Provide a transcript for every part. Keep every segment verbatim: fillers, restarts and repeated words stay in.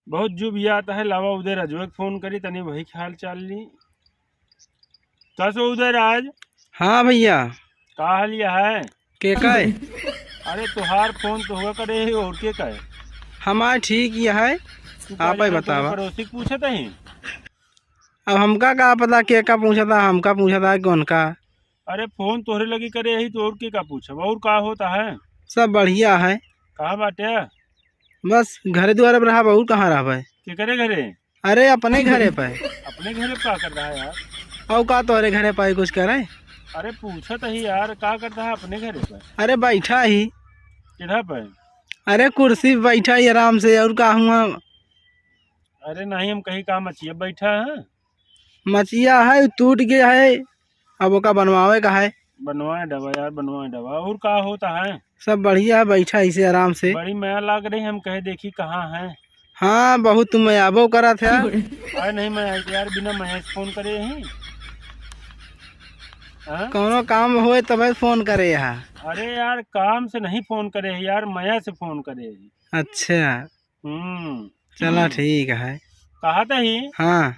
बहुत जुबियात है, लावा उदय राजवा के फोन करी, तनी वही के हाल चाल ली। कस हो उदय राज? हाँ भैया। का हाल या है? के का है? अरे तोहार फोन तो हुआ करे है, और के का है? हमार ठीक या है, तू आप ही बतावा। पड़ोसी के पूछत ही। अब हमका का पता के का पूछता, हमका पूछता कि उनका। अरे फोन तोहरे लगी करे ही तो और के का पूछब, और का होता है? सब बढ़िया है। कहाँ बाटे? बस घरे दुआरे पर रहब, और कहाँ रहबे? केकरे घरे? अरे अपने घरे पे। अपने घरे पे का करता है यार? और का तोहरे घरे पे कुछ करे? अरे पूछत ही यार, का करता है अपने घरे पे? अरे बैठा ही। किधर पे? अरे कुर्सी पे बैठा ही आराम से, और का हुआ? अरे नहीं, हम कहीं का मचिया बैठा है। मचिया है, टूट गया है, अब ओका बनवावे का है। बनवाए डबा यार, बनवाए डबा। और का होता है? सब बढ़िया है, बैठा इसे आराम से। बड़ी मया लाग रही, हम कहे देखी कहाँ है। हाँ, बहुत मयाबो करत है। अरे नहीं मया यार, बिना मया से फोन करे ही। हाँ? कौनो काम होए तबे फोन करे है। अरे यार, काम से नहीं फोन करे है यार, मया से फोन करे है। अच्छा। हम्म। चला ठीक है। कहा तो ही। हाँ।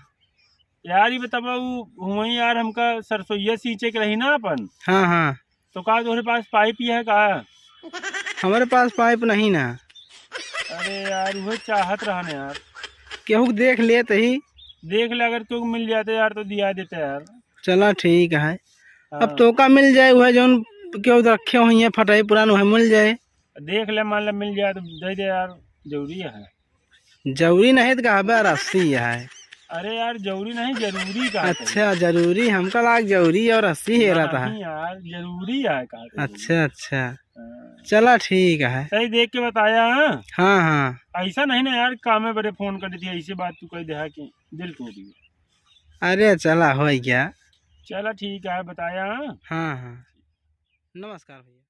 यार, ये बतावा, उ हुआं यार, हमका सरसोईया सींचे के रही ना अपन। हाँ, हाँ। तो का तोहरे पास पाइप ही है का? हमारे पास पाइप नहीं ना। अरे यार, वह चाहत रहा ना यार। केहू के देख लेत ही। देख ले, अगर केहू के मिल जाते यार, तो दिया देते यार। चला ठीक है। हाँ। अब तोका मिल जाए, वह जौन केहू रखे हुई है फटाई पुरान, वह मिल जाए। देख ले, मान ले मिल जाए तो दे दे यार, जरूरी है। जरूरी नहीं तो कहबे रस्सी है। अरे यार, जरूरी नहीं, जरूरी का है। अच्छा, जरूरी, हमका लाग जरूरी और रस्सी हेरत है। नहीं यार, जरूरी है का है। अच्छा, अच्छा। हाँ। चला ठीक है। सही देख के बताया, हाँ? हाँ, हाँ। ऐसा नहीं ना यार, कामे बरे फोन कर देती है, ऐसी बात तू कह दे है कि दिल टूट गया। अरे चला, हो गया। चला ठीक है, बताया, हाँ? हाँ, हाँ। नमस्कार भैया।